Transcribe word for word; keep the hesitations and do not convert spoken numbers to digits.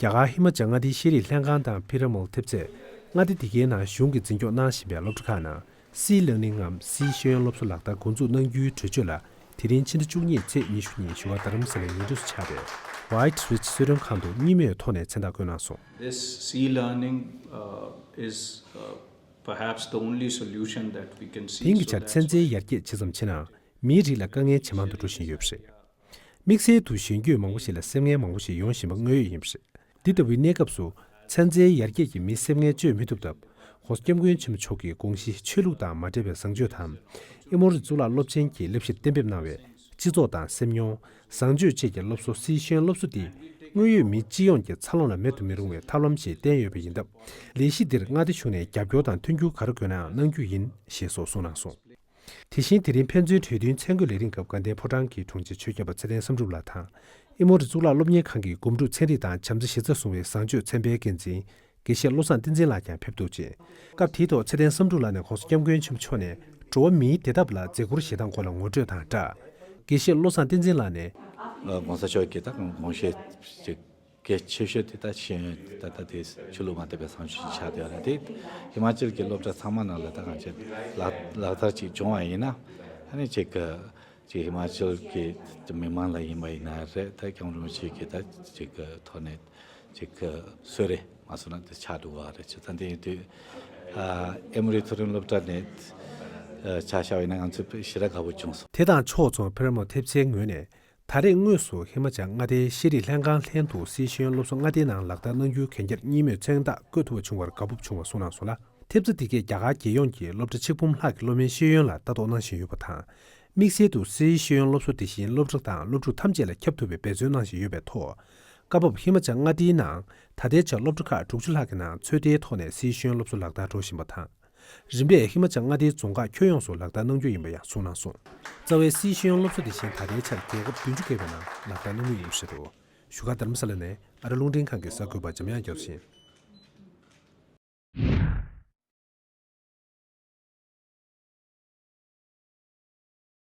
རྒྱ་གར་ཧི་མ་ཅལ་མངའ་སྡེའི་ཤེས་རིག་ལྷན་ཁང་དང་པི་ར་མོལ་ཐེབས་རྩས། མངའ་སྡེ་དེ་གའི་ནང་གཞུང་གིས་འཛིན་སྐྱོང་གནང་བཞིན་པའི་སློབ་གྲྭ་ཁག་ནང་། སི་ལར་ནིང་ངམ་སི་ཤེས་ཡོན་སློབ་གསོ་ལག་བསྟར་འགོ་འཛུགས་གནང་རྒྱུའི་གྲོས་ཆོད་ལ། དེ་རིང་ཕྱི་ཟླ་བཅུ་གཉིས་ཚེས་ཉི་ཤུ་ཉིན་བཞུགས་སྒར་རྡ་རམ་ས་ལའི་ཉེ་འཁྲིས་སུ་ཆགས་པའི་White Ridge གསོལ་མགྲོན་ཁང་དུ་གཉིས་མོས་ཐོག་ནས་མཚན་རྟགས་བཀོད་གནང་སོང་། This C learning, uh, is, uh, perhaps the only solution that we can see. དེང་གི་ཆར་ཚན་རྩལ་ཡར་རྒྱས་ཇི་ཙམ་ཕྱིན་ནའང་། མིའི་རིགས་ལ་དཀའ་ངལ་ཇེ་མང་དུ་འགྲོ་བཞིན་ཡོད་པ་རེད། དམིགས་བསལ་དུ་གཞོན་སྐྱེས་མང་པོ་ཞིག་ལ་སེམས་ངལ་མང་པོ་ཞིག་ཡོང་བཞིན་པ་དངོས་ཡོད་ཡིན་པ་རེད། འདི་ལྟ་བུའི་གནས་སྐབས་སུ། ཚན་རྩལ་ཡར་རྒྱས་ཀྱིས་མིའི་སེམས་ངལ་བཅོས་མི་ཐུབ་སྟབས། ༸གོང་ས་༸སྐྱབས་མགོན་ཆེན་པོ་མཆོག་གི་དགོངས་གཞི་ཆོས་ལུགས་དང་མ་འབྲེལ་བའི་བཟང་སྤྱོད་དམ། ཨེ་མོ་རི་གཙུག་ལག་སློབ་ཆེན་གྱི་བསླབ་གཞིར་གཏན་འབེབས་གནང་བའི་སྤྱི་ཚོགས་དང་སེམས་མྱོང་། བཟང་སྤྱོད་བཅས་ཀྱི་སློབ་གསོ་སི་ཤེས་ཡོན་སློབ་གསོ་འདི། དངོས་ཡོད་མི་སྤྱི་ཡོངས་ཀྱི་འཚར་ལོངས་ལ་མེད་དུ་མི་རུང་བའི་ཐབས་ལམ་ཞིག་བསྟན་ཡོད་པ་ཡིན་སྟབས། ལས་གཞི་འདིར་མངའ་སྡེ་གཞུང་ནས་རྒྱབ་སྐྱོར་དང་མཐུན་འགྱུར་ག་རེ་དགོས་ནའང་གནང་རྒྱུ་ཡིན་ཞེས་སོགས་གསུངས་གནང་སོང་། དེ་བཞིན་དེ་རིང་ཕན་ཚུན་གྲོས་མཐུན་མཚན་བཀོད་ལས་རིམ་སྐབས་དགའ་ལྡན་ཕོ་བྲང་གི་དྲུང་ཆེ་ཆོས་སྐྱོབ་པ་ཚེ་བརྟན་བསམ་གྲུབ་ལགས་དང་། ཨེ་མོ་རི་གཙུག་ལག་སློབ་གཉེར་ཁང་གི་སྒོམ་སྒྲུབ་ཚན་རིག་དང་བྱམས་བརྩེ་གཞི་རྩར་བཟུང་བའི་བཟང་སྤྱོད་ཚན་པའི་འགན་འཛིན་དགེ་བཤེས་བློ་བཟང་བསྟན་འཛིན་ལགས་ཀྱང་ཕེབས་འདུག་ཅིང་། སྐབས་དེའི་ཐོག་ཚེ་བརྟན་བསམ་གྲུབ་ལགས་ནས་༸གོང་ས་༸སྐྱབས་མགོན་ཆེན་པོ་མཆོག་ནས་འགྲོ་བ་མིའི་བདེ་ཐབས་ལ་མཛད་ཁུར་བཞེས་སྟངས་སྐོར་ལ་ངོ་སྤྲོད་དང་སྦྲགས། དགེ་བཤེས་བློ་བཟང་བསྟན་འཛིན་ལགས་ནས། ༸གོང་ས་མཆོག་གིས་ད་དགོངས་བཞེས་ཅིག་གལ་ཆེ་ཤོས་དེ་ད་ཤེས་ཡོན་ད་ལྟ་དེ་ཆོས་ལུགས་མ་དད་པའི་བཟང་སྤྱོད་ཅིག་ཆགས་བསྡད་ཡོད་རེད་དེ། ཧི་མ་ཅལ་གྱི་སློབ་གྲྭ་ཚང་མ་ནང་ལ་ད་གང་ཅི་ལག་ལག་བསྟར་ཅིག་བྱུང་བ་ཡིན་ན། ཨ་ནི་ཅིག་གི་ཅིག་ཧི་མ་ཅལ་གྱི་མི་མང་ལ་ཡིན་པ་ཡིན་ན་རེད། ད་༸སྐྱབས་མགོན་རིན་པོ་ཆེ་གི་ད་ཅིག་གི་ཐོག་ནས་ཅིག་གི་གསོལ་རས་མ་སོང་ན་དེ་ཆགས་འགྲོ་གི་རེད། ཅིག་ད་འདི་ཡིན་དུས་ཨ་ཨེ་མོ་རི་མཐོ་རིམ་སློབ་གྲྭ་ནས་ཨ་ཆ་བཞག་པ་ཡིན་ན་ང་ཚོ་ཞེ་དྲག་དགའ་པོ་བྱུང་སོང་། དེ་དང་ཕྱོགས་མཚུངས་པི་ར་མོ་ཐེབས་རྩའི་ངོས་ནས། ད་རེས་དངོས་སུ་ཧི་མ་ཅལ་མངའ་སྡེའི་ཤེས་རིག་ལྷན་ཁང་ལྷན་དུ་སི་ཤེས་ཡོན་སློབ་གསོ་མངའ་སྡེའི་ནང་ལག་བསྟར་གནང་རྒྱུའི་གན་རྒྱར་གཉིས་མོས་མཚན་རྟགས་བཀོད་ཐུབ་པ་བྱུང་བར་དགའ་སྤོབས་བྱུང་བ་གསུངས་གནང་སོང་ལ། ཐེབས་རྩ་འདི་གས་རྒྱ་གར་རྒྱལ་ཡོངས་ཀྱི་སློབ་གྲྭ་ཆིག་འབུམ་ལྷག་གི་སློབ་མའི་ཤེས་ཡོན་ལ་ལྟ་རྟོག་གནང་བཞིན་ཡོད་པ་དང་། དམིགས་བསལ་དུ་སི་ཤེས་ཡོན་སློབ་གསོ་དེ་བཞིན་སློབ་གྲྭ་དང་སློབ་ཕྲུག་ཐམས་ཅད་ལ་ཁྱབ་ཐུབ་པའི་འབད་བརྩོན་གནང་བཞིན་ཡོད་པའི་ཐོག་སྐབས་བབ་ཧི་མ་ཅལ་མངའ་སྡེའི་ནང་ད་ལྟའི་ཆར་སློབ་གྲྭ་ཁག་དྲུག་ཅུ་ལྷག་གི་ནང་ཚོད་ལྟའི་ཐོག་ནས་སི་ཤེས་ཡོན་སློབ་གསོ་ལག་བསྟར་འགྲོ་བཞིན་པ་དང་། རིམ་པས་ཧི་མ་ཅལ་མངའ་སྡེའི་རྫོང་ཁག་ཁྱོན་ཡོངས་སུ་ལག་བསྟར་གནང་རྒྱུ་ཡིན་པ་ཡང་གསུངས་གནང་སོང་། རྩ་བའི་སི་ཤེས་ཡོན་སློབ་གསོ་དེ་བཞིན་ད་ལྟའི་ཆར་རྒྱལ་ཁབ་བདུན་ཅུ་བརྒལ་བའི་ནང་ལག་བསྟར་གནང་མུས་ཡིན་པ་རེད་འདུག་བཞུགས་སྒར་རྡ་རམ་ས་ལ་ནས་ཨ་རི་རླུང་འཕྲིན་ཁང་གི་གསར་འགོད་པ་འཇམ་དབྱངས་རྒྱལ་ཡིན།